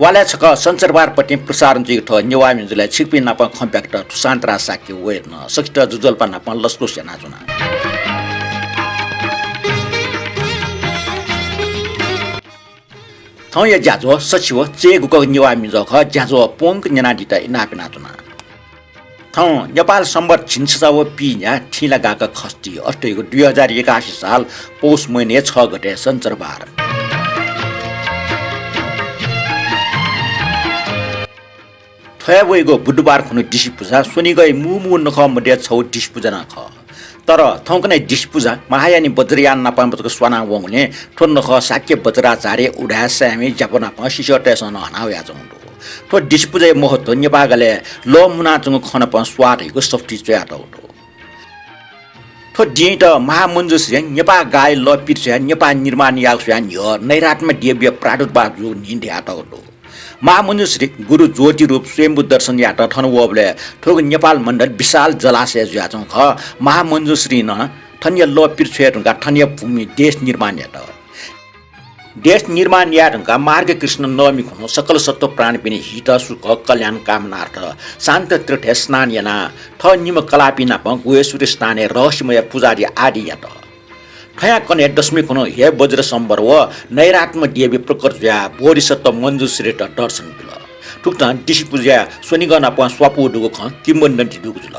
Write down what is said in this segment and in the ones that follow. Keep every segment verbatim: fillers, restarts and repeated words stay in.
वालय् छकः सञ्चरबारपतिं प्रसारण जुइगु थ्व नेवाः म्युजिकय् छिकपिं नाप खँ ब्याकेत थुसांतरा शाक्य वयेत नं सकसित ज्वजलपा नाप लसकुस यानाच्वना। थौंया ज्याझ्वः सछि व चय्‌गुक नेवाः म्युजिक खः। ज्याझ्वः प्वंक न्यनादीत इनाप यानाच्वना। थौं नेपाल संवत् झिंछसः व पीन्या थिंलागाक खष्ठी, अथे धइगु दुई हजार एकासी साल पौष महिनाय् छ गते सञ्चरबार। थ्वया वइगु बुधबार खुन्हु दिसिपुजा, स्वनिगःया मू मू नखः मध्ये छगू दिसिपुजा नं खः। तर थौंकन्हय् दिसिपुजा महायानी वज्रयान नाप जक स्वाना वंगुलिं थ्व नखः शाक्य वज्राचार्य, उदाय् साय्‌मि, ज्यापू नाप शिष्यतय्‌सं नं हना वयाच्वंगु दु। थ्व दिसिपुजाया महत्व नेपाःगलय् लः मुनाच्वंगु खँ नाप स्वाः धइगु सफुती च्वयातःगु दु। थ्व दिंयात महामञ्जुश्रीं नेपाः गाःया लः पित छ्वयाः नेपाः निर्माण याःगु स्वयाः न्ह्यः नैरात्म देवीया प्रादुर्भाव जूगु न्हि धयातःगु दु। महामञ्जुश्री गुरु ज्योतिरूप स्वयम्भू दर्शनयात थन वःबलय् थुगु नेपाल मण्डल विशाल जलाशय जुयाच्वंगु खः। महामञ्जुश्रीं नं थनया लः पित छ्वये धुंकाः थनया भूमि देश निर्माण यात। देश निर्माण याये धुंकाः मार्गकृष्ण नवमी खुन्हु सकल सत्त्व प्राणीपिनि हित, सुख, कल्याण कामनार्थ शान्ति तीर्थय् स्नान यानाः थः निम्ह कलाःपिं नाप गुह्येश्वरी स्थानय् रहस्यमय पुजादि आदि यात। थ्वयां कन्हय् दशमी खुन्हु हे वज्र सम्वर व नैरात्म देवी प्रकट जुयाः बोधिसत्व मञ्जुश्रीत दर्शन बिल। थुकथं दिसिपुजाय् स्वनिगः नाप स्वापू दुगु खँ किंवदन्ती दुगु जुल।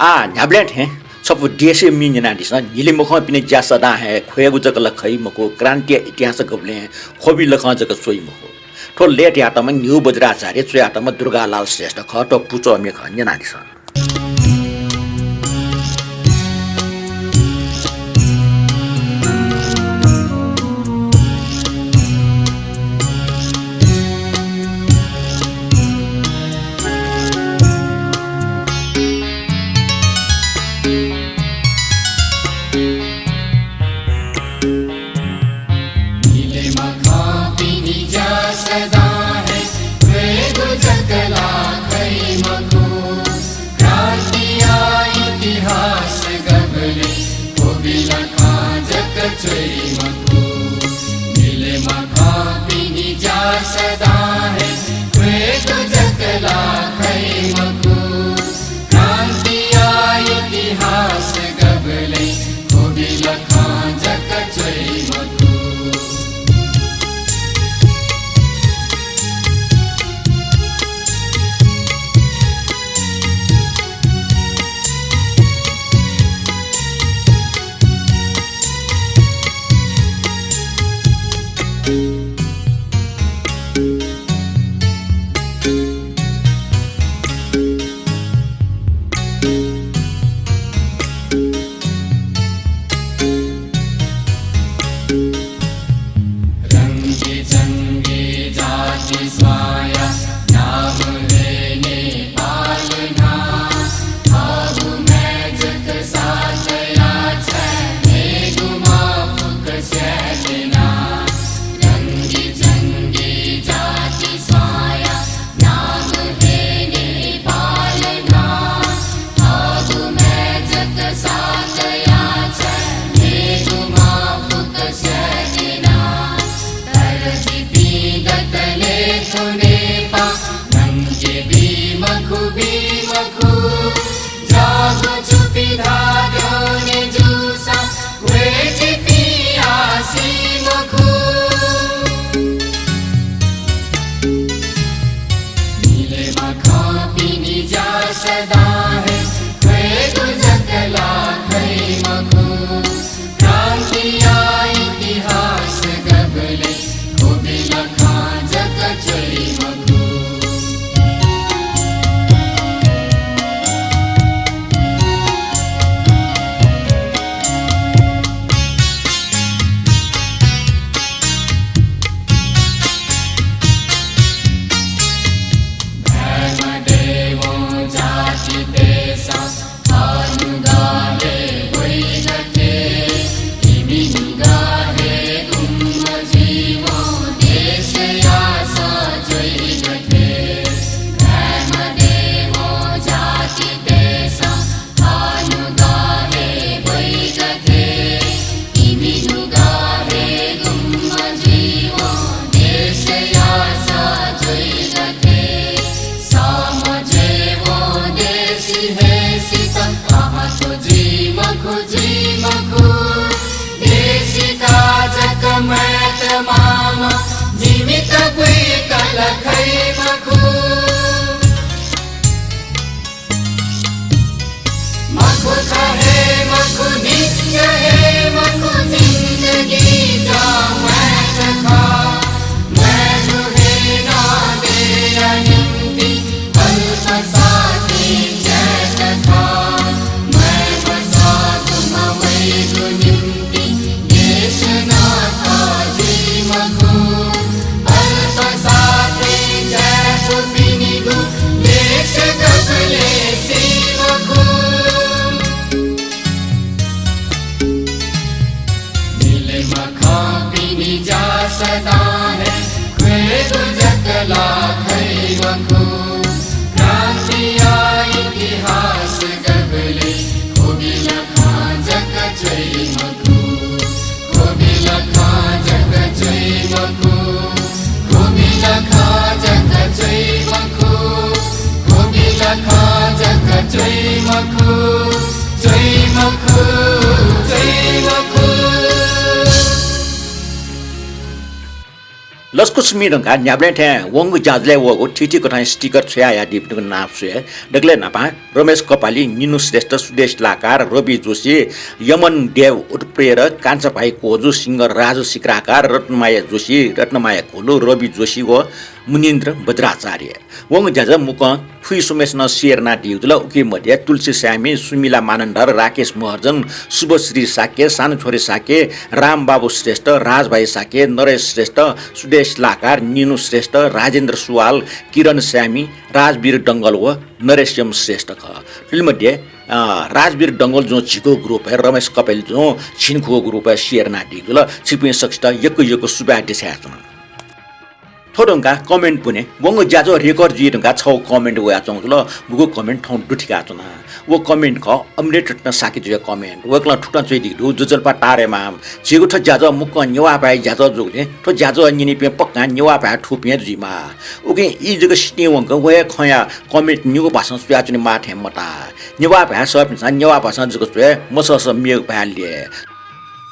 आः न्ह्याबलें थें छपु देशया मि न्यनादिसँ। न्हिलिमखंपिनि ज्या सदां हे ख्वयेगु जक ला खइ मखु, क्रान्तिया इतिहास गबलें ख्वबि लखं जक च्वइ मखु। थ्व लय् तयातःम्ह न्हिगू वज्राचार्य, च्वयातःम्ह दुर्गालाल श्रेष्ठ खः। थ्व पुचःमि खँ न्यनादिसँ। न्हिलिमखंपिनि ज्या सदां हे ख्वयेगु जक ला खइ मखु। क्रान्तिया इतिहास गबलें ख्वबि लखं जक च्वइ मखु। न्हिलिमखंपिनि ज्या सदां हे ख्वयेगु जक ला खइ मखु। क्रान्तिया इतिहास गबलें ख्वबि लखं जक च्वइ मखु। सदा हे ख्वय्गु जक ला खइ मखु। क्रान्तिया इतिहास गबलय् ख्वबिल खँ जक च्वइ मखु। ख्वबिल खँ जक च्वइ मखु। ख्वबिल खँ जक च्वइ मखु। ख्वबिल खँ जक च्वइ मखु। च्वइ मखु। च्वइ मखु। लसकुस मि धुंकाः न्ह्याबलें थें वंगु ज्याझ्वलय् वःगु थीथी कथं sticker छ्वयाहयादीपिनिगु नां स्वये। दकलय् न्हापां रमेश कपाली, निनु श्रेष्ठ, सुदेश लाकार, रवि जोशी, यमन देव उत्प्रेरक, कान्छाभाइ कोजु, सिंह राजु सिक्राकार, रत्नमाया जोशी, रत्नमाया घोलु, रवि जोशी व मुनिन्द्र बज्राचार्य। वंगु ज्याझ्वः मुक्कं फुइ स्वम्हेसिनं share यानादीगु जुल। उकी मध्ये तुलसी स्यामी, सुमिला मानन्धर, राकेश महर्जन, शुभश्री शाक्य, सानुछोरे शाक्य, रामबाबु श्रेष्ठ, राजभाइ शाक्य, नरेश श्रेष्ठ, सुदेश लाकार, निनु श्रेष्ठ, राजेन्द्र सुवाल, किरण स्यामी, राजवीर डंगोल व नरेश्यम श्रेष्ठ खः। थुलि मध्ये, अ, राजवीर डंगोल जुं झीगु group-य्, रमेश कपाली जुं झिंखुगु group-य् share यानादीगु जुल। छिकपिं सकसित यक्व यक्व सुभाय् देछानाच्वना। थ्व धुंकाः comment पुने वंगु ज्याझ्वः record जुइ धुंकाः छगू comment वयाच्वंगु जुल। वगु comment थौं दुथिकाच्वना। व comment खः अमृत रत्न शाक्यजुया comment। वय्कलं थुकथं च्वयादीगु दु, ज्वजलपा तारेमाम। झीगु थ्व ज्याझ्वः मुक्कं नेवाः भाय् ज्याझ्वः जूगुलिं थ्व ज्याझ्वः न्यनीपिं पक्कां नेवाः भाय् थूपिं हे जुइमाः। उकिं ई जक सितिं वंक व हे खँया comment निगू भाषां च्वयाच्वनेमाः थें मताः। नेवाः भाय् सःपिन्सं नेवाः भाषां जक च्वये, मसःसा मेगु भाय् ल्यये।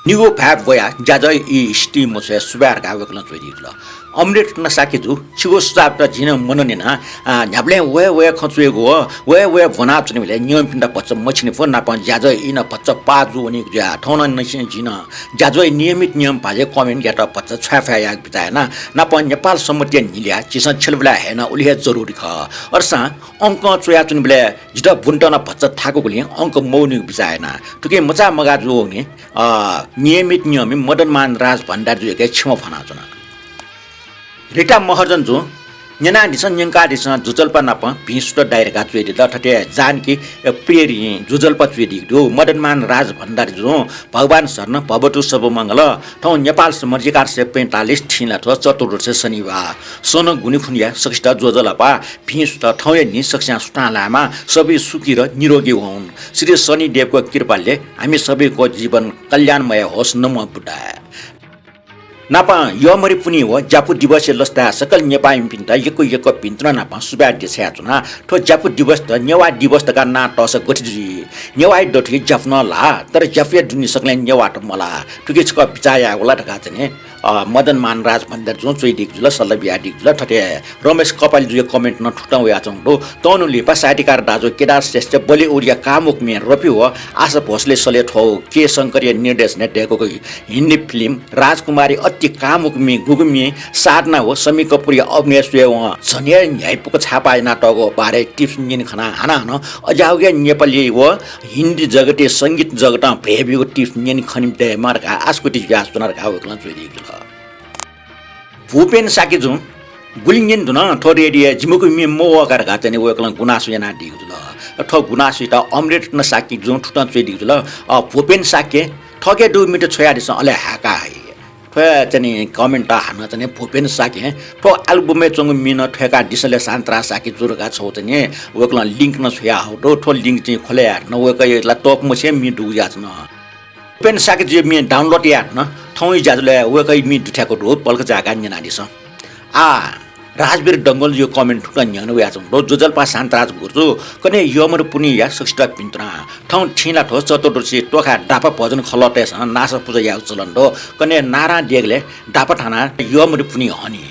निगू भाय् ब्वयाः ज्याझ्वःया ई सितिं मछ्वये, सुभाय् धकाः वय्कलं च्वयादीगु जुल। अमृत रत्न शाक्यजु, छिगु सुझावत जिं नं मनन याना। आ, न्ह्याबलें व हे व हे खँ च्वयेगु व, व हे व हे ब्वनाच्वनीबलय् नियमपिन्त भचा मछिने फु, नापं ज्याझ्वःया ई नं भचा पाः जू वनीगु जुयाः थौंनिसें जिं नं ज्याझ्वःया नियमित नियम भाजय् comment यायेत भचा छ्वाये फय् यायेगु बिचाः याना। नापं नेपाल संवत्‌या न्हिलय् झीसं छ्यलाबुलाय् हये नं उलि हे जरुरी खः। अय्‌सां अंकं च्वयाच्वनीबलय् जितः बुँत नं भचा थाकुगुलिं अंक मवनीगु बिचाः याना। थुकिं मचा मगाः जूगुलिं, अ, नियमित नियमय् मदनमान राज भण्डारीजुयाके क्षमा फ्वनाच्वना। रिता महर्जनजुं न्यनादिसँ, न्यंकादिसँ, ज्वजलपा नाप भिं सुथ दाइ धकाः च्वयादीत। थथे जानकी प्रेरिं ज्वजलपा च्वयादीगु दु। मदनमान राज भण्डारीजुं भगवान शरण भवतु सब्ब मंगल। थौं नेपाल संवत् एघार सय पैंतालिस थिंलाथ्व चतुर्दशी शनिबाः। सनं गुनिखुन्हुया सकसित ज्वजलपा। भिं सुथ थौंया न्हि सकसियां सुथां लायेमा, सबै सुखी र निरोगी वहुन्। श्री शनिदेवको कृपाले हामी सबैको जीवन कल्याणमय होस्। नमो बुद्धाय। नापं यःमरि पुन्हि व ज्यापु दिवसया लसताय् सकल नेपाःमिपिन्त यक्व यक्व भिन्तुना नापं सुभाय् देछायाच्वना। थ्व ज्यापु दिवसत नेवाः दिवस धकाः नां तःसा गथे जुइ? नेवाःया दथुइ ज्यापु नं ल्हाः, तर ज्यापुया दुने सकलें नेवाःत मल्हाः। थुकी छकः बिचाः यायेगु ला धकाः चाहिँ नि, अ, मदनमान राज भण्डारीजुं च्वयादीगु जुल, सल्लाह बियादीगु जुल। थथे रमेश कपालीजुया comment नं थुकथं वयाच्वंगु दु। तःन्हु लिपा साहित्यकार दाजु केदार श्रेष्ठ, बलिउडया कामुक म्ये रफी व आशा भोसलेया सलय् थ्व के शंकरया निर्देशनय् दय्‌कूगु हिन्दी film राजकुमारी अति कामुक म्ये गुगु म्ये साधना व शम्मी कपुरया अभिनय स्वयाः वं झन हे न्ह्याइपुक छापा यानातःगु बारे tips न्यने खनाः हानं हानं अज्याःगु नेपाली व हिन्दी जगतय् संगीत जगतं भ्वय् ब्यूगु tips न्यने खने दयेमा धकाः आशा कथं जुयाच्वना धकाः वय्‌कलं च्वयादीगु जुल। भूपेन शाक्यजुं गुलि न्यने धुन, थ्व रेडियोय् जिमिगु म्ये मवः का धकाः चाहिँ नि वय्‌कलं गुनासो यानादीगु जुल। थ्व गुनासोयात अमृत रत्न शाक्यजुं थुकथं च्वयादीगु जुल। अ, भूपेन शाक्य, थःके दुगु म्ये छ्वयादिसँ, अले हाय्‌का हइ। थ्व चाहिँ नि comment हानं चाहिँ नि भूपेन शाक्यं थ्व album-य् च्वंगु म्ये नं थ्वय्‌कादिसँ ले शान्तराज शाक्यजु धकाः छगू चाहिँ नि वय्‌कलं link नं छ्वयाहःगु दु। थ्व link चाहिँ ख्वले याये धुन, वय्‌कःया ला तःपु मछिंया म्ये दुगु जुयाच्वन। भूपेन शाक्यजुया म्ये download याये धुन, थौंया ज्याझ्वलय् वय्‌कःया म्ये दुथ्याकूगु दु, पलख जाय्‌काः न्यनादिसँ। आः, राजवीर डंगोलजुया comment थुकथं न्ह्यःने वयाच्वंगु दु। ज्वजलपा शान्तराज गुरुजु, कन्हय् यःमरि पुन्हिया सकसित भिन्तुना। थौं थिंलाथ्व चतुर्दशी त्वखाय् दाफा भजन खलःतय्‌सं नासा पुजा यायेगु चलन दु। कन्हय् नारां देगलय् दाफा थानाः यःमरि पुन्हि हनी।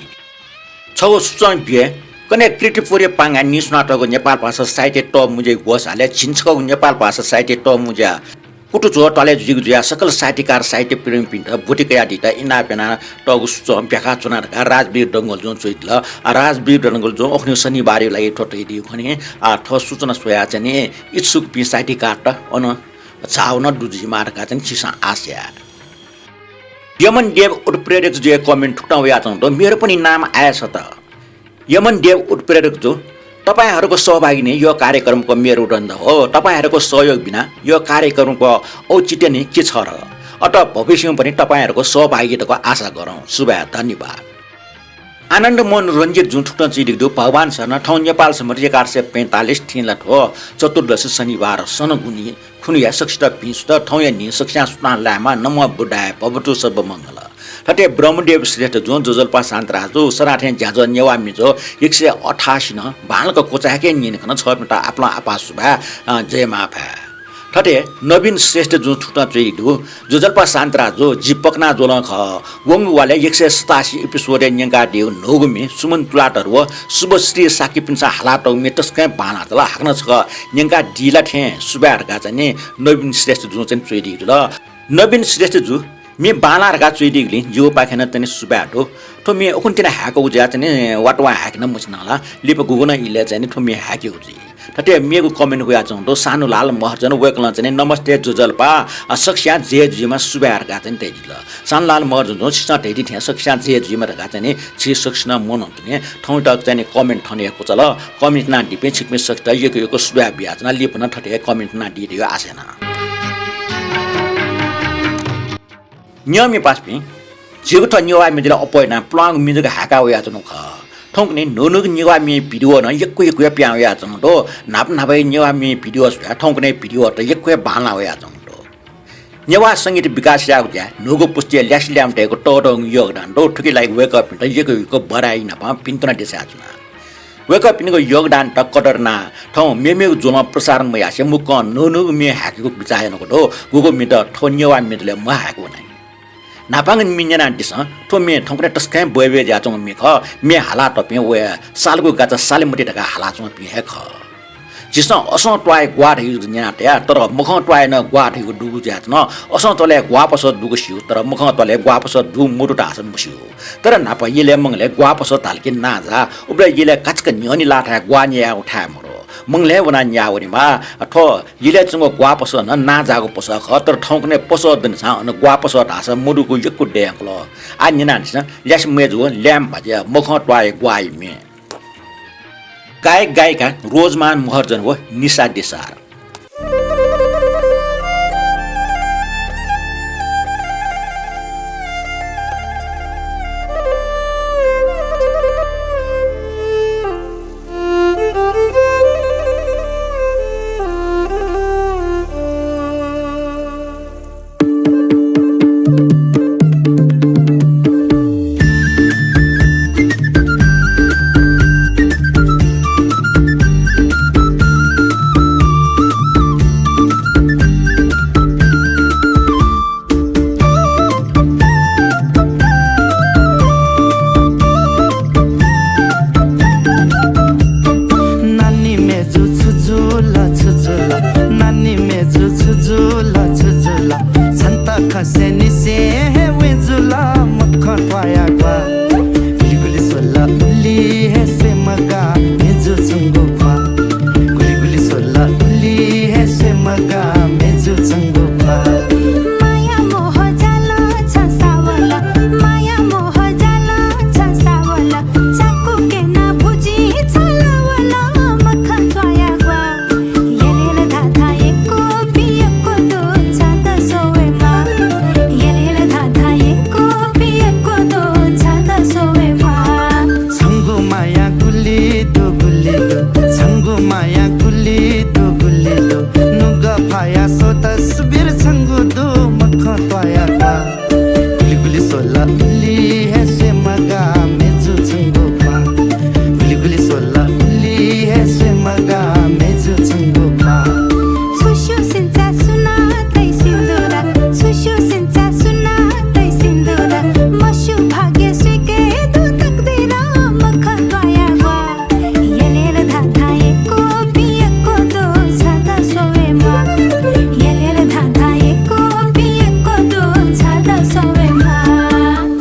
छगू सूचना बिये, कन्हय् कीर्तिपुरया पांगाय् नीस्वनातःगु नेपाल भाषा साहित्य तःमुँज्या ग्वसालय् झिंछगू नेपाल भाषा साहित्य तःमुँज्या कुतुझ्वः त्वालय् जुइगु जुयाः सकल साहित्यकार साहित्य प्रेमीपिन्त ब्वति कयादीत इनाप यानातःगु सूचं ब्याखाच्वना धकाः राजवीर डंगोलजुं च्वयादिल। आ, राजवीर डंगोलजुं उखुन्हु शनिबारया लागि थ्व तयादीगु खनी। आ, थ्व सूचना स्वयाः चाहिँ नि इच्छुकपिं साहित्यकारत अन झाःगु नं दु जुइमाः धकाः चाहिँ नि झीसं आशा याये। यमन देव उत्प्रेरकजुया comment थुकथं वयाच्वंगु दु, मेरो पनि नाम आयस त। यमन देव उत्प्रेरकजु, तपाईंहरूको सहभागी नै यो कार्यक्रमको मेरुदण्ड हो। तपाईंहरूको सहयोग बिना यो कार्यक्रमको औचित्य नै के छ र? अत भविष्यं पनि तपाईंहरुको सहभागिताको आशा गरौं। सुभाय्, धन्यवाद। आनन्द मोहन रञ्जित जुं थुकथं च्वयादीगु दु, भगवान शरण, थौं नेपाल सम्बत एघार सय पैंतालिस थेंलाथ्व चतुर्दशी शनिबार सनगुनी खुन्हुया सकसित भिं सुथ, थौंया न्हि सकसियां सुथां लायेमा, नमो बुद्धाय, भवतु सर्वमंगल। थथे ब्रह्मदेव श्रेष्ठ जुं, ज्वजलपा शान्तराज जु, सदां थें ज्याझ्वः नेवाः म्ये जु एक सय अठासी नं बांलाक क्वचाय्के न्यने खन, छकःपिन्त आपालं आपाः सुभाय्, अ, जय मांभाय्। थथे नवीन श्रेष्ठ जुं थुकथं च्वयादीगु दु, ज्वजलपा शान्तराज जु, जि पकना ज्वलं खः। वंगु वालय् एक सय सतासी episode-य् न्यंकादीगु न्हूगु म्ये सुमन तुलाधर व शुभश्री शाक्यपिन्सं हालातःगु म्ये तसकं बांलाः जुल। हाकनं छकः न्यंकादी ला थें सुभाय् धकाः चाहिँ नि नवीन श्रेष्ठ जुं चाहिँ च्वयादीगु जुल। नवीन श्रेष्ठ जु, म्ये बांलाः धकाः च्वयादीगुलिं जिगुपाखें नं चाहिँ नि सुभाय् दु। थ्व म्ये उखुन्हु तिनाः हाय्कूगु जुयाः चाहिँ नि वातावं हाय्के नं मछिना ला। लिपा गुगुं नं इलय् चाहिँ नि थ्व म्ये हाय्केगु जुइ। थथे मेगु comment वयाच्वंगु दु, सानुलाल महर्जन, वय्कलं चाहिँ नि नमस्ते ज्वजलपा, अ, सकसियां जय जुइमा सुभाय् धकाः चाहिँ नि धयादीगु दु। सानुलाल महर्जन जुं छिसं धयादी थें सकसियां जय जुइमा धकाः चाहिँ नि झी सकसिनं मनंतुं थौं तक चाहिँ नि comment थन हे क्वचाल। Comment यानादीपिं छिकपिं सकसित यक्व यक्व सुभाय् बियाच्वना। लिपा नं थथे हे comment यानादी धइगु आशा याना। नियमय् पासापिं, झीगु थ्व नेवाः म्ये दुलय् अप्वः यानाः पुलांगु म्ये जक हाय्का वयाच्वनागु खः। थौंकन्हय् न्हून्हूगु नेवाः म्ये video नं यक्व यक्व हे पिहां वयाच्वंगु दु। न्हापा न्हापा हे नेवाः म्ये video स्वयाः थौंकन्हय् video त यक्व हे बांलाः वयाच्वंगु दु। नेवाः संगीत विकास यायेगु ज्याय् न्हूगु पुस्तिया ल्यासे ल्याय्म्ह धयागु तःधंगु योगदान दु। थुकिया लागि वय्कःपिन्त यक्व यक्व बधाई नाप भिन्तुना देछानाच्वना। वय्कःपिनिगु योगदानयात कदर यानाः थौं मेमेगु ज्वलं प्रसारण मयासें मुक्कं न्हून्हूगु म्ये हाय्केगु बिचाः यानागु दु। गुगु म्ये त थ्व नेवाः म्ये दुलय् महाय्के वनी। न्हापांगु म्ये न्यनादिसँ। थ्व म्ये थौंकन्हय् तसकं बय्बय् जुयाच्वंगु म्ये खः। म्ये हालातःपिं वया सालगु गाचा साले मते धकाः हालाच्वंपिं हे खः। झीसं असं त्वाःया ग्वाः धइगु न्यना तया, तर मखं त्वाःया नं ग्वाः धइगु दुगु जुयाच्वन। असं त्वालय् ग्वाःपसः दुगु स्यू, तर मखं त्वालय् ग्वाःपसः दु मदु धाःसा मस्यू। तर न्हापा यलय् मंगलय् ग्वाःपसः धाल कि नांजाः, उबलय् यलय् काचाक्क न्ह्यःने लाःथाय् ग्वाः न्यायेगु थाय् मदु। मंगलय् वनाः न्याः वनेमाः। थ्व यलय् च्वंगु ग्वाःपसः नं नांजाःगु पसः खः, तर थौंकन्हय् पसः दनिसां अन ग्वाःपसः धाःसा मदुगु यक्व दय् यंकल। आः न्यनादिसँ, ल्यासे मय्जु, ल्याय्म्ह भाज्या, मखं त्वाःया ग्वाःया म्ये। गायक गायिका रोजमान महर्जन व निशा देसार। नानी मय्जु छु जुल, छु जुल, नानी मय्जु छु जुल, छु जुल, छन्त खँसे निसें हे वये जुल, मखं त्वाःया ग्वाः। गुलि गुलि स्वल उलि हे स्वये मगाः मय्जु छंगु ख्वाः। गुलि गुलि स्वल उलि हे स्वये मगाः मय्जु छंगु ख्वाः। माया मोह जालं छासा वल, माया मोह जालं छासा वल, चाकु क्यना भुजिं छला वल, मखं त्वाःया ग्वाः। यलय् ला धाधां यक्वपिं यक्व दु, छाय् धाःसा स्वयेमाः। यलय् ला धाधां यक्वपिं यक्व दु, छाय् धाःसा स्वयेमाः। छंगु माया गुलि दु, गुलि दु, छंगु माया गुलि दु, गुलि दु, नुगः फायाः स्वः तस्बिर छंगु दु, मखं त्वाःया ग्वाः। गुलि गुलि स्वल उलि हे स्वये मगाः मय्जु छंगु ख्वाः। गुलि गुलि स्वल उलि हे स्वये मगाः मय्जु छंगु ख्वाः। छु स्यू सिन्चा सुनां तइ सिन्दुर, छु स्यू सिन्चा सुनां तइ सिन्दुर, मस्यू भाग्य सुइके दु तकदिर, मखं त्वाःया ग्वाः। यलय् ला धाधां यक्वपिं यक्व दु, छाय् धाःसा स्वयेमाः। यलय् ला धाधां यक्वपिं यक्व दु, छाय् धाःसा स्वयेमाः।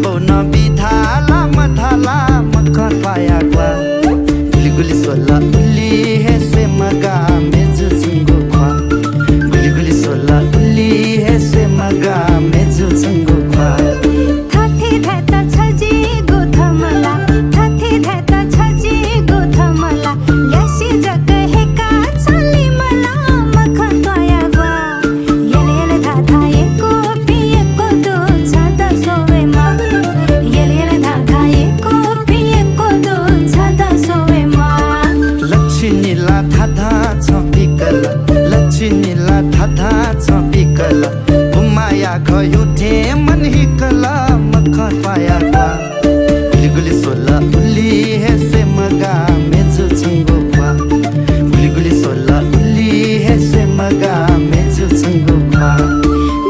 बौ नं बिधाला मधाला मखं त्वाया ग्वाः। गुलि गुलि स्वल उलि हे स्वये मगाः मेजु छंगु ख्वाः। गुलि गुलि स्वल उलि हे स्वये मगाः मेजु छंगु ख्वाः। थथे धायेत छ जिगु थमला, थथे धायेत छ जिगु थमला। ल्यासे जक हेका छलिमला मखं त्वाया ग्वाः। यल यल धाधा यक्वपिं यक्व दु छन्त स्वयेमा। यल यल धाधा यक्वपिं यक्व दु छन्त स्वयेमा। लच्छि निला धाधा छं पिकल, लच्छि निला धाधा छं पिकल। बुमाया घयु थें मन हिकल मखं त्वाया ग्वाः। गुलि गुलि स्वल उलि हे स्वये मगाः मेजु छंगु ख्वाः। गुलि गुलि स्वल उलि हे स्वये मगाः मेजु छंगु ख्वाः।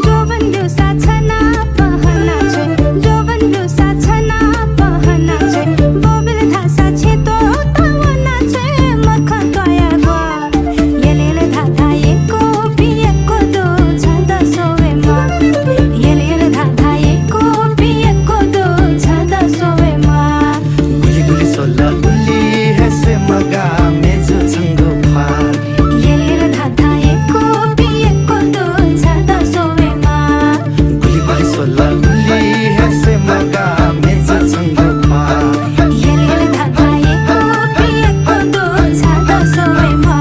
जोवन ब्यूसा छनापं हना छ्वये, जोवन ब्यूसा छनापं हना छ्वये। ब्वबिल धाःसा छेँ त्वःता वना छ्वये मखं त्वाया ग्वाः। यल यल धाधा यक्वपिं यक्व दु छन्त स्वयेमा। यल यल धाधा यक्वपिं यक्व दु छन्त स्वयेमा। गुलि गुलि स्वल उलि हे स्वये मगाः मेजु छंगु ख्वाः। यल यल धाधा यक्वपिं यक्व दु छन्त स्वयेमा। गुलि गुलि स्वल उलि हे स्वये मगाः मेजु छंगु ख्वाः। यल यल धाधा यक्वपिं यक्व दु छन्त स्वयेमा।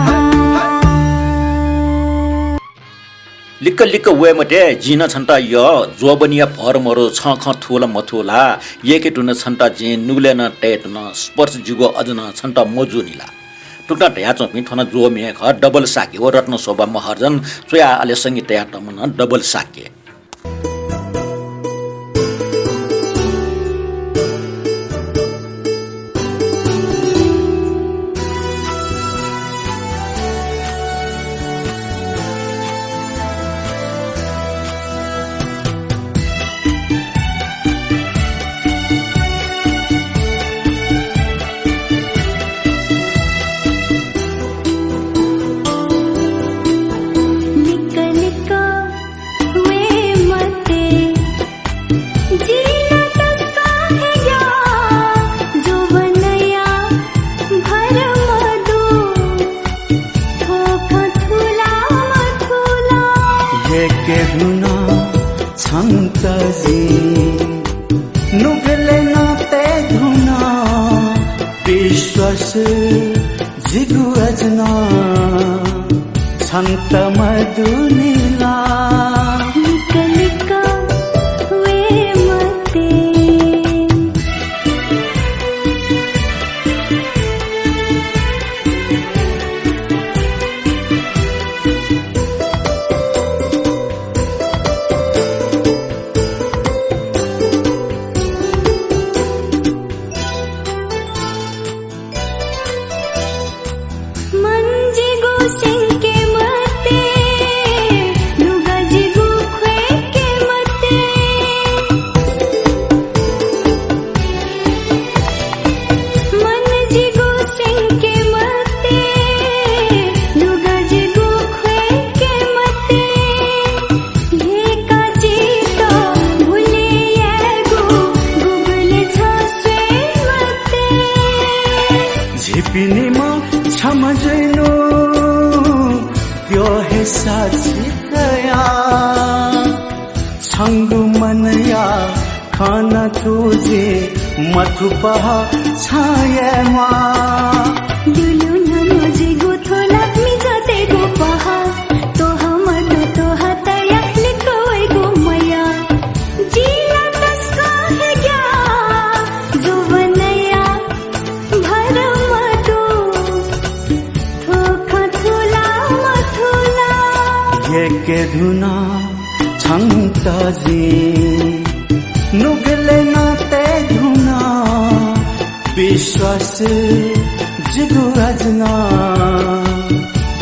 लिक्क लिक्क वये मते, जिं नं छन्त यः। जोवनया भर मरु, छं खँ थू ला मथू ला? यय्‌के धुन छन्त जिं नुगलय् नं तये धुन, स्पर्श जिगु अझ नं छन्त मजूनि ला? थुकथं धयाच्वंपिं थ्व नं जोवनया खः, डबल शाक्य व रत्न शोभा महर्जन च्वयाः अले संगीत तयातःम्ह नं डबल शाक्य। लिक्क लिक्क वये मते, जिं नं तसकं हे ग्याः, जोवनया भर मदु, थ्व खँ थू ला मथू ला? यय्‌के धुन छन्त जिं, नुगलय् नं तये धुन, विश्वास जिगु अझ नं छन्त मदुनि ला? लिक्क लिक्क वये मते। मन जिगु स्यंके मते, नुगः जिगु ख्वय्‌के मते। मन जिगु स्यंके मते, नुगः जिगु ख्वय्‌के मते। धिका जितः भुलि यायेगु गुबलें छं स्वये मते। झीपिं निम्ह छम्ह जुइनु, प्यः हे साक्षी कयाः। छंगु मनया खँ नं थू जिं मथू पहः छं याये म्वाः। दुनु नं मजिगु थ्व ला मिजंतय्‌गु पहः। त्वहः मदु त्वहः तयाः लिक्क वइगु मयाः। जिं ला तसकं हे ग्याः, जोवनया भर मदु, थ्व खँ थू ला मथू ला? यय्‌के धुन छन्त जिं, नुगलय् नं तये धुन, विश्वास जिगु अझ नं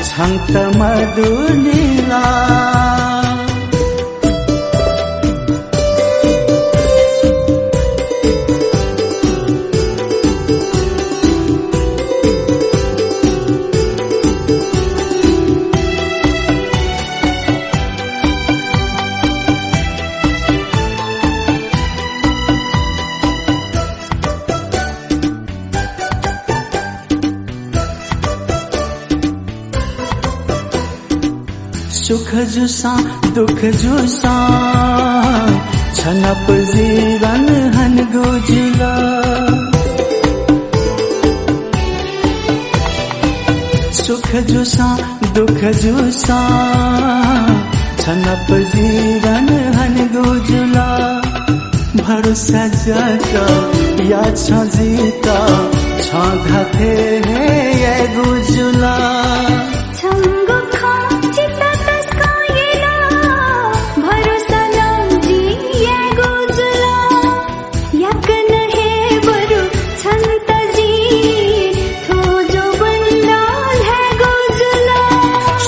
छन्त मदुनि ला? सुख जूसां दुःख जूसां छनापं जीवन हनेगु जुल। सुख जूसां दुःख जूसां छनापं जीवन हनेगु जुल। भरोसा जक याः छं जितः, छं धात्थें हे यायेगु जुल। छंगु खँ जितः तसकं यल, भरोसा नं जिं यायेगु जुल। याकनं हे बरु छन्त जिं थ्व जोबन नं ल्हायेगु जुल।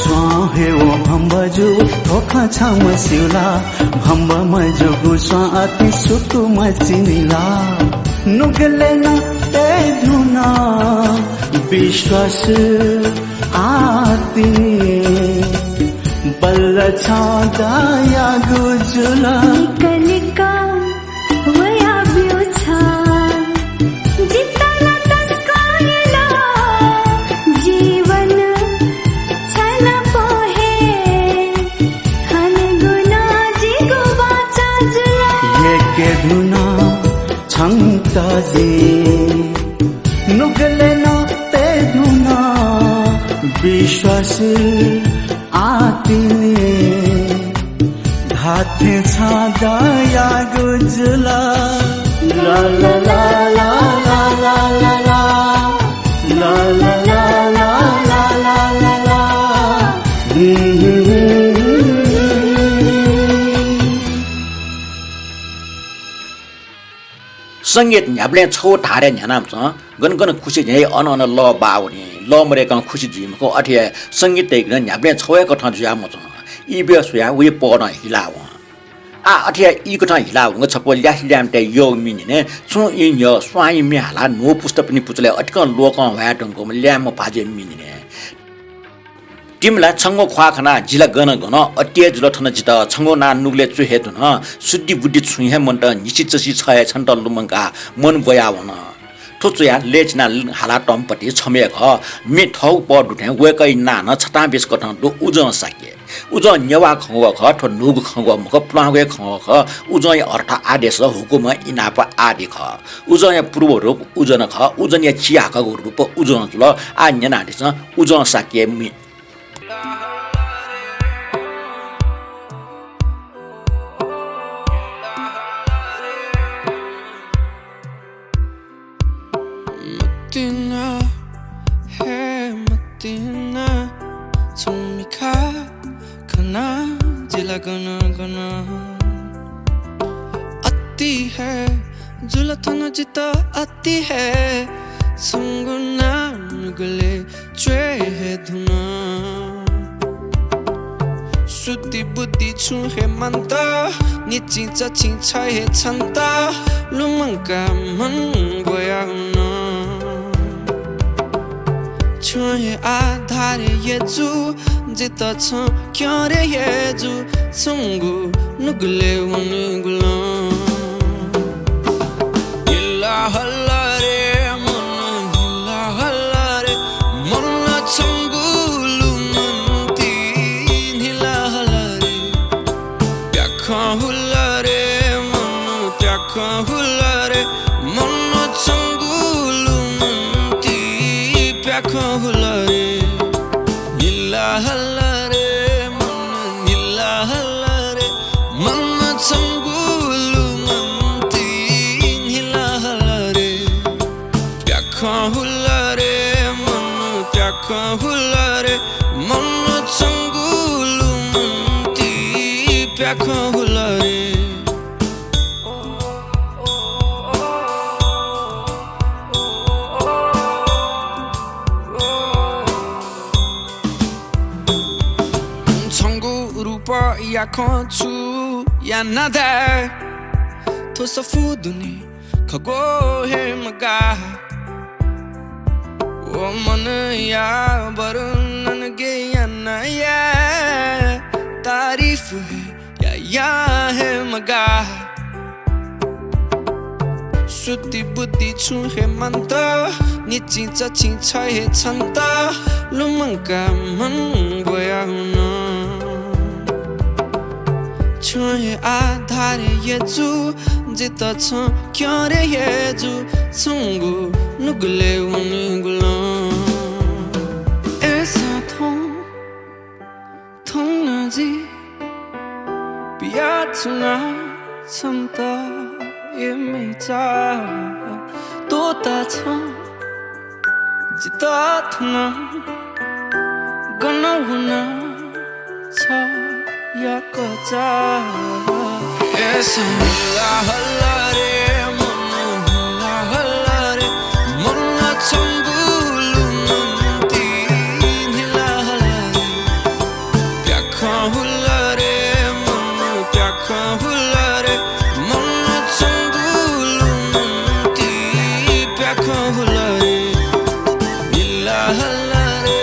स्वां हे व भम्बजु थ्व खँ छम्ह स्यू ला? भम्बमजूगु स्वां अति सुकुमय् चिनी ला? नुगलय् नं तये धुन विश्वास आतिनि, बल्ल छं दयागु जुल। निकः निकः वयाब्यु छ। जितः ला तसकं यल, जीवन छनापं हे हनेगु नं जिगु बाचा जुल। याके धुन छन्त जिं, नुगलय् नं तये धुन विश्वास आतिनि, धात्थें छं दयागु जुल। ला ला ला। संगीत न्ह्याबलें छगू धारय् न्ह्यानामच्वं। गन गन खुसि जुइ अन अन लः बाः वनी। लः मदय्कं खुसि जुइ मखु। अथे हे संगीत धइगु नं न्ह्याबलें छगू हे कथं जुयामच्वं। ई ब्यः स्वयाः वइ पहलं हिला वं। आः अथे हे ई कथं हिला वंगु छपु ल्यासे ल्याय्म्हतय् यःगु म्ये न्ह्यःने छुं ई न्ह्यः स्वां ई म्ये हालाः न्हू पुस्तापिनि पुचलय् अतिकं लोकं ह्वाये धुंकूम्ह ल्याय्म्ह भाजुया म्ये न्ह्यःने तिमिला छंगु ख्वाः खनाः जि ला गन गन, अति हे जुल थन जितः, छंगु नां नुगलय् च्वये हे धुन, शुद्धि बुद्धि छुं हे मन्त, न्हिसि चसि छ हे छन्त लुमंकाः मन ब्वया वन। थ्व च्वयाः लय् चिनाः हालातःम्ह पति छम्ह हे खः। म्ये थःगु पह दु थें वय्कःया नां नं छतां बेस कथं दु, उजं शाक्य। उजं नेवाः खंग्वः खः, थ्व न्हूगु खंग्वः मखु, पुलांगु हे खंग्वः खः। उजंया अर्थ आदेश, हुकुम, इनाप आदि खः। उजंया पूर्व रूप उजन खः। उजनया चिहाकःगु रूप उजं जुल। आः न्यनादिसँ उजं शाक्यया म्ये। मतिना, हे मतिना, छुं मिखा खना जिला गन गन। अति हे जुल थन जितः अति हे, छंगु नां नुगलय् च्वये हे धुन। शुद्धि बुद्धि छुं हे मन्त, न्हिसि चसि छ हे छन्त लुमंकाः मन ब्वया वन। छं हे आधार हे जू, जितः छं क्यंरे हे जू, छंगु नुगलय् वनेगु लं। हिला हला रे मन, हिला हला रे मन, छंगु लुमन्ति न्हिला हला रे। प्याखं हुला रे मन, प्याखं हुला रे मन, छंगु लुमन्ति प्याखं हुला रे। न्हिला हला रे मन, न्हिला हला रे मन, छंगु लुमन्ति न्हिला हला रे। प्याखं हुला रे मन, प्याखं हुला रे मन, छंगु लुमन्ति प्याखं हुला रे। छंगु रूपया खँ छु याना धाये, थ्व सफू दुने खगू हे मगाः। व मनया वर्णन गय् याना याये, तारिफ हे यायां हे मगाः। शुद्धि बुद्धि छुं हे मन्त, न्हिसि चसि छ हे छन्त लुमंकाः मन ब्वया हुन। छं हे आधार हे जू, जितः छं क्यं रे हे जू, छंगु नुगलय् वनेगु लँ। अय्‌सां थौं, थौं नं जि पियाच्वना छन्त यःम्हय्‌चा। त्वःता छं जितः थन गन वना छ याकःचा। ए सं हिला हल्ला रे, मन हिला हल्ला रे, मन छंगु लुमन्ति हिला हल्ला रे। प्याखं हुल रे, मन प्याखं हुल रे, मन छंगु लुमन्ति प्याखं हुल रे। हिला हल्ला रे,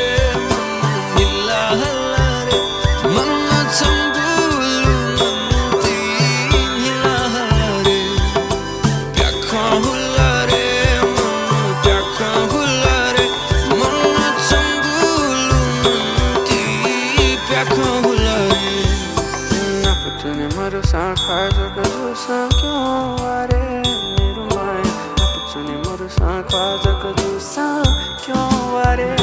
मन हिला हल्ला रे, मन छंगु लुमन्ति हिला हल्ला रे। प्याखं हुल रे, मन प्याखं हुल रे, मन छंगु लुमन्ति प्याखं हुल रे। नाप तुने मरुसां ख्वाः जक जूसां क्यं वा रे, मेरु माया। नाप तुने मरुसां ख्वाः जक जूसां क्यं वा रे।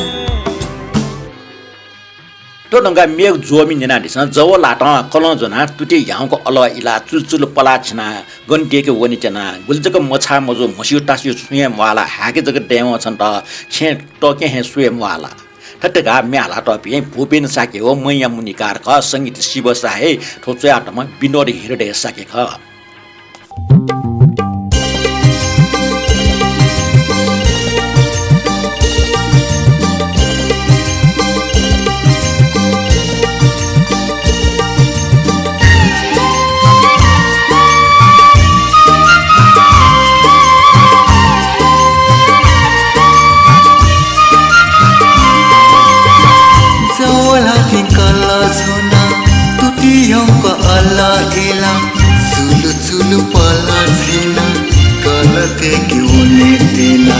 थ्व धुंकाः मेगु ज्वःमि न्यनादिसँ। जव ल्हातं कलं ज्वनाः तुति ह्याउँक अलं इलाः चुलुचुलु पलाः छिनाः गन देके वने त्यना। गुलि जक मछाः मजू, म्हस्यू तास्यू छुं हे म्वाः ला, हाय्‌के जक दयेवं छन्त छेँय् तःकें हे सु हे म्वाः ला। थथे धकाः म्ये हालातःपिं भूपेन शाक्य व मया मुनिकार खः। संगीत शिव शाही, थ्व च्वयातःम्ह विनोद हृदय शाक्य खः। जव ल्हातिं कलं ज्वनाः तुति ह्याउँक अलं इलाः चुलुचुलु पलाः छिनाः कलं देके वने त्यना।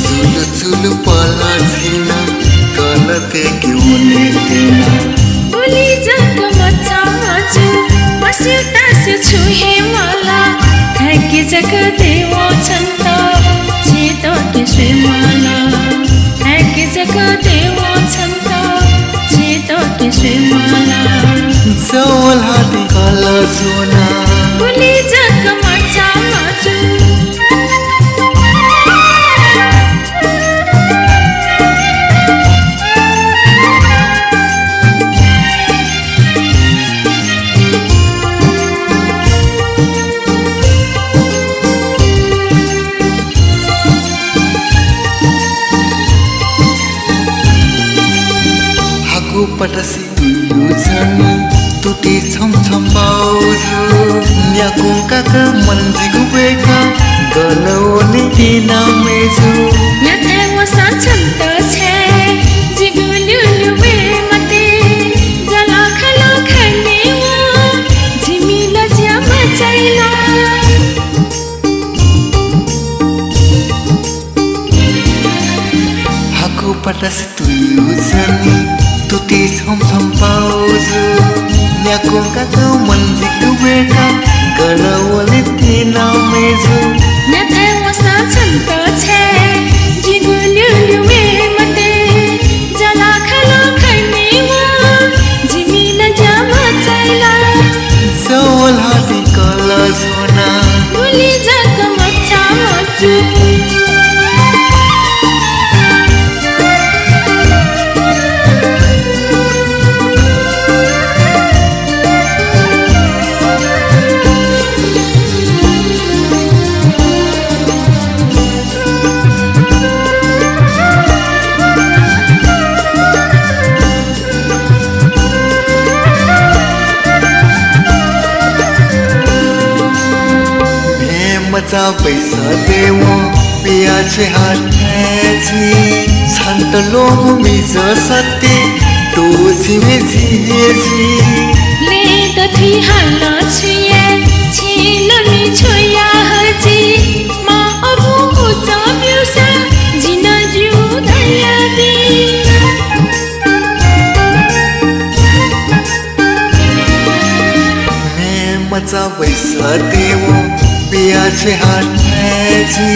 चुलुचुलु पलाः छिनाः कलं देके वने त्यना। गुलि जक मछाः मजू, म्हस्यू तास्यू छुं हे म्वाः ला, हाय्‌के जक दयेवं छन्त छेँय् तःकें स्वये म्वाः ला। हाय्‌के जक दयेवं छन्त छेँय् तःकें स्वये म्वाः ला। जव ल्हातिं कलं ज्वनाः गुलि जक मछाः मजू। हाकु पतासे तुयु जनी तुति छम्ह छम्ह पाउजु। न्याकुं काकां मन जिगु ब्वय्काः गन वने त्यना मय्जु। न्याथाय् वःसां छन्त छाय् जिगु ल्यूल्यू वये मते। जःलाखःला खनेवं जिमि लज्या मचाइ ला। हाकु पतासे तुयु जनी तुति छम्ह छम्ह पाउजु। न्याकुं काकां मन जिगु ब्वय्काः गन वने त्यना मय्जु। न्याथाय् वःसां छन्त छाय् जिगु ल्यूल्यू वये मते। जःलाखःला खनेवं जिमि लज्या मचाइ ला। जव ल्हातिं कलं ज्वनाः गुलि जक मछाः मजू। म्ये मचा बैसः दयेवं पिया छ्वये हाथाय् जुइ। छन्त ल्वःमू मिजं सत्य तोसिमे झी हे जुइ। लय् दथुइ हानं छु याये, छिं नं मि छ्वया हजि। मां अबुं उजं ब्यूसा जि नं ज्यू धयाबी। म्ये अते वो पिया छे हाथे जी,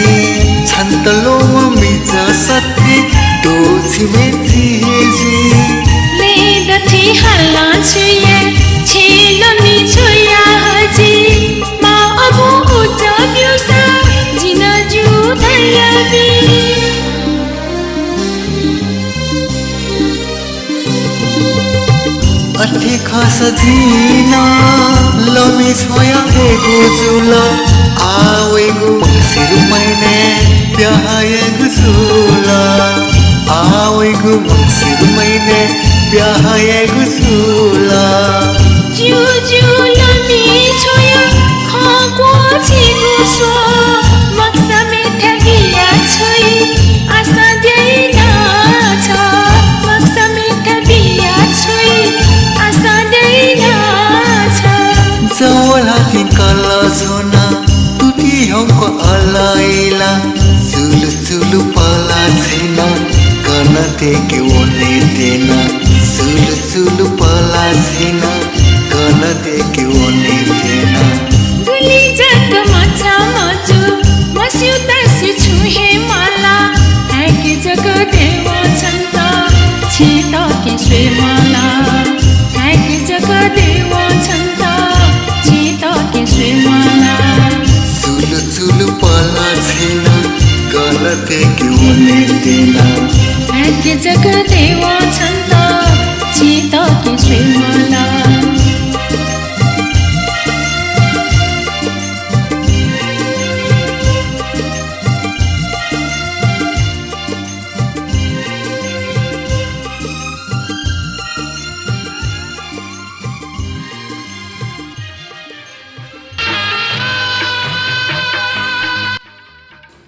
छन्त लोम मिचा सत्य दो छिमे जी जी। ले दथि हाला छुया, छे लोमी छुया हजी। मा अबु उचा ब्यूसा, जिना जू धयाबी। अथे खःसा जिं नं लमि छ्वया हयेगु जुल। आः वइगु मंसिर महिनाय् ब्याहा यायेगु जुल। आः वइगु मंसिर महिनाय् ब्याहा यायेगु जुल। ज्यू ज्यू लमि छ्वया खँ क्वःछिगु स्व। मखुसा मेथाय् बिया छ्वइ आशा द्याइना छ। मखुसा मेथाय् बिया छ्वइ आशा द्याइना छ। जव ल्हातिं कल झोना तुति हंक अलाइला। चुलु चुलु पला छिना गन तेके वने तेना। चुलु चुलु पला छिना गन तेके वने तेना। दुली जक मचा मजू, मस्यू तस्यू छु हे माला। हाय्‌के जक देव छन्त, छिं तके स्वये माला। हाय्‌के जक देव छन्त, छिं तके स्वये माला। चुलु चुलु पला छिना गन तेके वने तेना। हाय्‌के जक देव छन्त, छिं तके स्वये माला।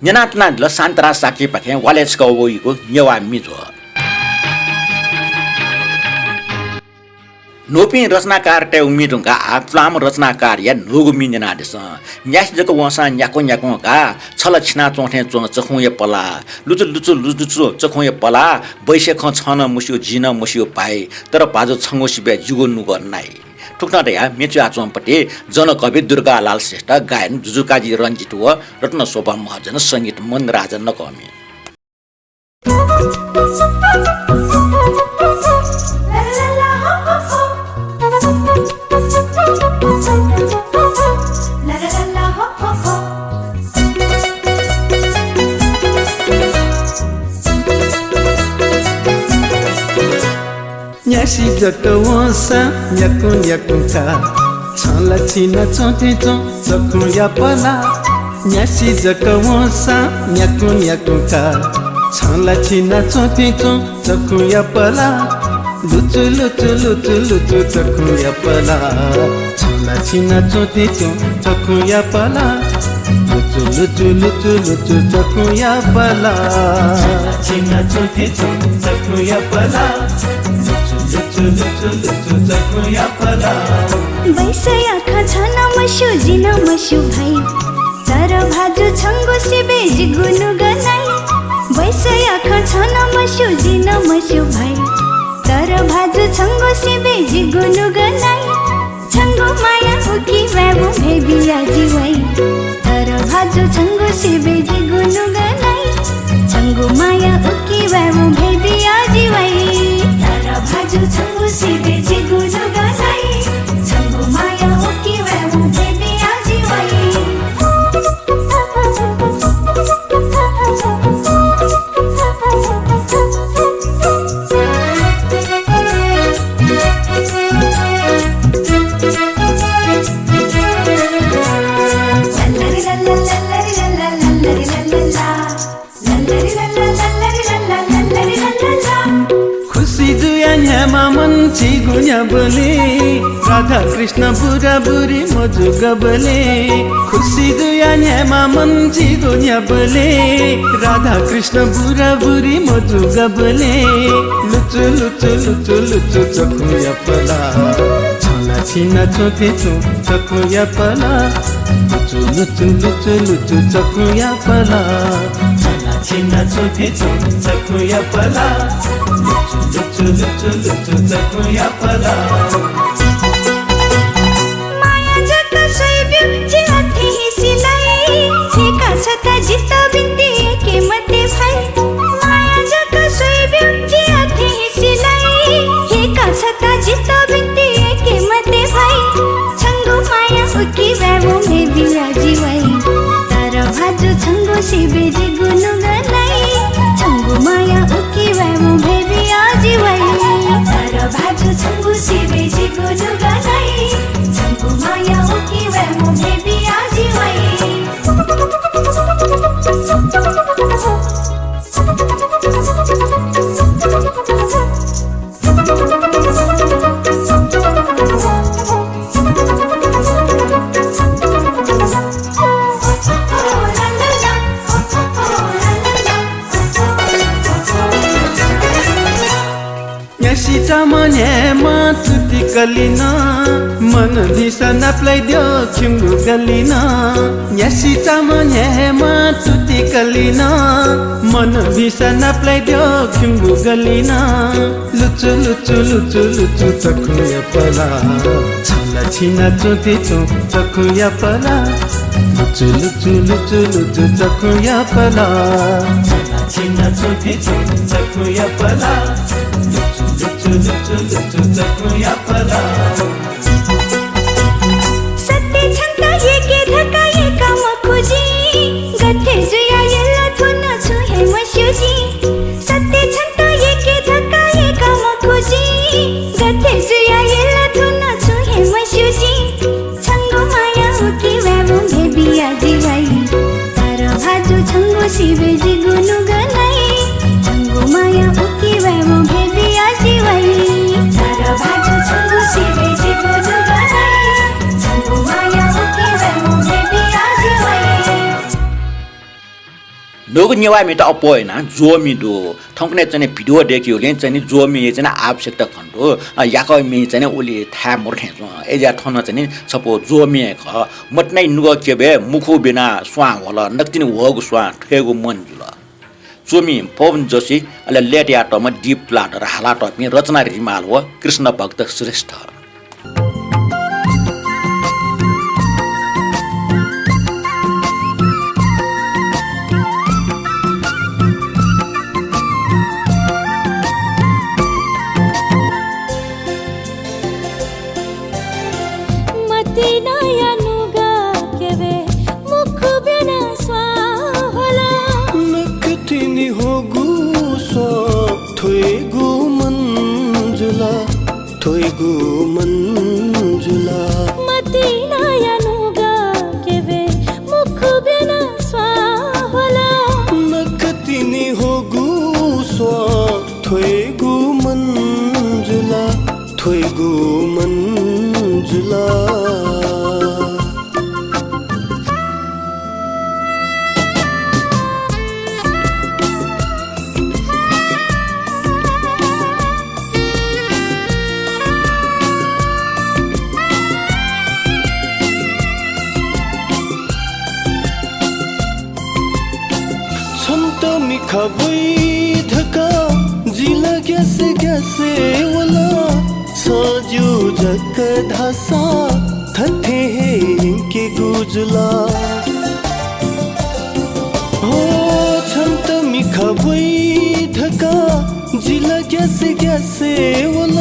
न्यनातुना जुल शान्तराज शाक्यपाखें वालय् छकः वइगु नेवाः मिजो। न्हूपिं रचनाकारतय् उमि धुंकाः आः पुलांम्ह रचनाकारया न्हूगु मि न्यनादिसँ। न्यासि जक वंसां न्याक्वं न्याक्वं का, छल छिना च्वं थें च्वं चखुंया पलाः, लुचु लुचु लुचु चखुंया पलाः, बैसे खँ छं नं मस्यू, जिं नं मस्यू भाइ, तर भाजु छंगु सिबय् जिगु नुगः नाइ। थुकथं धयाः म्ये च्वयाच्वंपति जनकवि दुर्गालाल श्रेष्ठ, गायन जुजुकाजी रंजित व रत्नशोभा महर्जन, संगीत मनराज नकःमि। न्यासि जक वंसां न्याकुं न्याकुं का, छं ला छिना च्वं थें च्वं चखुंया पलाः। न्यासि जक वंसां न्याकुं न्याकुं का, छं ला छिना च्वं थें च्वं चखुंया पलाः। लुचु लुचु लुचु लुचु चखुंया पलाः। छं ला छिना च्वं थें च्वं चखुंया पलाः। लुचु लुचु लुचु लुचु चखुंया पलाः। छं ला छिना च्वं थें च्वं चखुंया पलाः। लुचु लुचु लुचु लुचु चखुंया पलाः। बैसया खँ छं नं मस्यू, जिं नं मस्यू भाइ, तर भाजु छंगु सिबय् जिगु नुगः नाइ। बैसया खँ छं नं मस्यू, जिं नं मस्यू भाइ, तर भाजु छंगु सिबय् जिगु नुगः नाइ। छंगु माया उकी वयेवं भय् बिया जि वइ, तर भाजु छंगु सिबय् जिगु नुगः नाइ। छंगु माया उकी वयेवं भय् बिया जि वइ, तर भाजु छंगु सिबय् जिगु नुगः नाइ। छंगु माया उकी वयेवं भय् बिया जि वइ। खुसी जुया न्ह्यामा मन झीगु न्ह्याबलें, राधा कृष्ण बुराबुरी मजूगबलें। खुसी जुया न्ह्यामा मन झीगु न्ह्याबलें, राधा कृष्ण बुराबुरी मजूगबलें। लुचु लुचु लुचु लुचु चखुंया पलाः। छं ला छिना च्वं थें च्वं चखुंया पलाः। लुचु लुचु लुचु लुचु चखुंया पलाः। छं ला छिना च्वं थें च्वं चखुंया पलाः। लुचु लुचु लुचु लुचु चखुंया पलाः। माया जक स्वइब्यु जितः बिन्ति याके मते भाइ, माया जक स्वइब्यु जि अथें हे सिलाइ। हे का छता जितः बिन्ति याके मते भाइ, छंगु माया उकी वयेवं भेबिया जि वइ। तर भाजु छंगु सिबय् जिगु नुगः लाइ, छंगु माया उकी वयेवं भेबिया जि वइ। तर भाजु छंगु सिबय् जिगु नुगः लाइ, छंगु माया उकी वयेवं भेबिया जि वइ। न्यासि चामं न्ह्यायेमा तुति कलिन, मन भिंसा नापलाइद्यः खिउँगु गलिन। न्यासि चामं न्ह्यायेमा तुति कलिन, मन भिंसा नापलाइद्यः खिउँगु गलिन। लुचु लुचु लुचु लुचु चखुया पला, छला छिना च्वंति च्वं चखुया पला। लुचु लुचु लुचु लुचु चखुया पला, छला छिना च्वंति च्वं चखुया पला। लुचु लुचु लुचु लुचु चखुया पला। सत्य छन्त यय्के धकाः यय्का मखु जिं, गथे जुयाः यल थ्व नं छुं हे मस्यू जिं। सत्य छन्त यय्के धकाः यय्का मखु जिं, गथे जुयाः यल थ्व नं छुं हे मस्यू जिं। छंगु माया उकी वयेवं भेबिया जि वइ। तर भाजु छंगु सिबय् जिगु नुगः लाइ। छंगु माया उकी वयेवं भेबिया जि वइ। तर भाजु छंगु सिबय् जिगु नुगः लाइ। छंगु माया उकी वयेवं भेबिया जि वइ। न्हूगु नेवाःमित अप्वः यानाः ज्वःमि दु। थौंकन्हय् चाहिँ नि video दय्केगुलिं चाहिँ नि ज्वःमि चाहिँ नि आवश्यकता खने दु। अ, याकःमि चाहिँ नि उलि थाय् मदु थें च्वं। अय्‌जुयाः थन चाहिँ नि छपु ज्वःमि हे खः। मतिनाया नुगः क्यबय् मुखु ब्यनाः स्वां ह्वल, नकतिनि ह्वःगु स्वां थ्वयेगु मन जुल। च्वमि पवन जोशी, अले लय्‌तायातःम्ह दीप तुलाधर, हालातःपिं रचना रिमाल व कृष्ण भक्त श्रेष्ठ। मतिनाया नुगः क्यबय् मुखु ब्यनाः स्वां ह्वल। नकतिनि ह्वःगु स्वां थ्वयेगु मन जुल, थ्वयेगु मन जुल। मतिनाया नुगः क्यबय् मुखु ब्यनाः स्वां ह्वल। नकतिनि ह्वःगु स्वां थ्वयेगु मन जुल, थ्वयेगु मन जुल। छन्त मिखा ब्वइ धकाः जि ला ग्यासे ग्यासे वल। छं ज्यू जक धाःसा थथे हे यंकेगु जुल। हो, छन्त मिखा ब्वइ धकाः जि ला ग्यासे ग्यासे वल।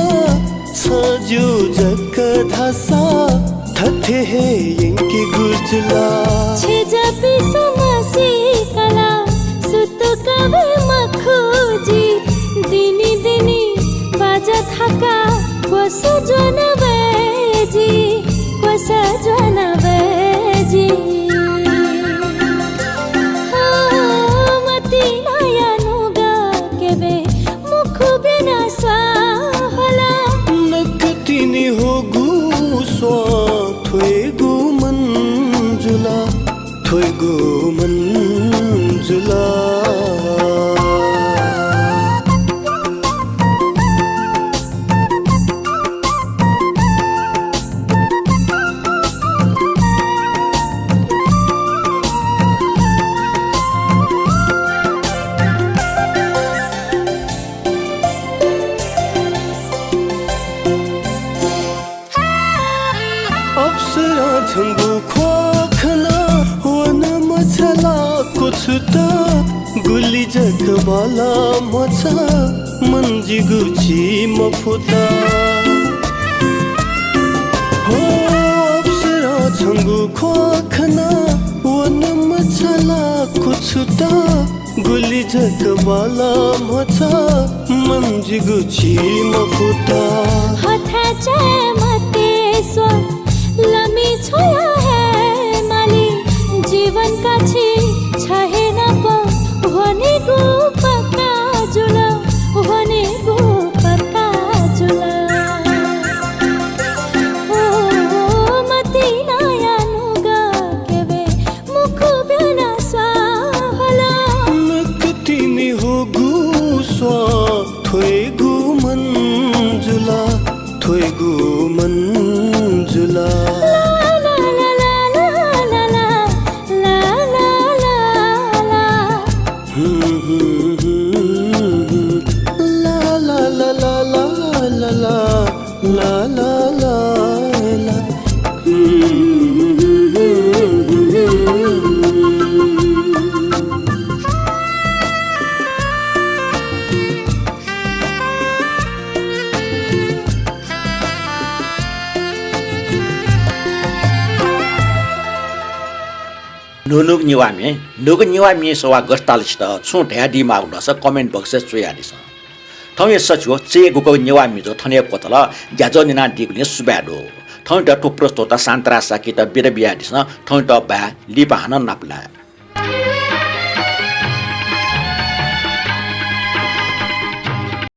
छं ज्यू जक धाःसा थथे हे यंकेगु जुल। छेँ जापिसं म्वासी कलाः सुतुका वये मखु जि। दिने दिने बाजा थाकाः क्वसः ज्वना वये जि, क्वसः ज्वना वये जि। हो, मतिनाया नुगः क्यबय् मुखु ब्यनाः स्वां ह्वल। नकतिनि ह्वःगु स्वां थ्वयेगु मन जुल, थ्वयेगु मन जुल। सुता गुलि जक बाला मचा, मन जिगु छि मफुता। हो अप्सरा छंगु ख्वाः खना, वन मचा ला कुछुता। गुलि जक बाला मचा, मन जिगु छि मफुता। हथाय् चाये मते स्व, लमि छ्वया हे माली। जीवन काछि छ हे नाप, ह्वनेगु पक्का जुल, ह्वनेगु पक्का जुल। ओ, मतिनाया नुगः केवे मुखु ब्याना स्वाहला। नकतिनि होगु स्वा, थ्वयेगु मन जुला, थ्वयेगु मन जुला। न्हून्हूगु नेवाःम्ये, न्हूगु नेवाः म्ये सवाः गथे ताल छितः, छुं धयादी माःगु दःसा comment box-य् च्वयादिसँ। थौंया सछि व चय् गुकःगु नेवाः म्ये जक थन हे क्वतल, ज्याझ्वः न्यनादीगुलिं सुभाय् दु। थौंयात थ्व प्रस्तोता शान्तराज शाक्ययात बिदा बियादिसँ, थौंयात बाय्, लिपा हानं नापलाये।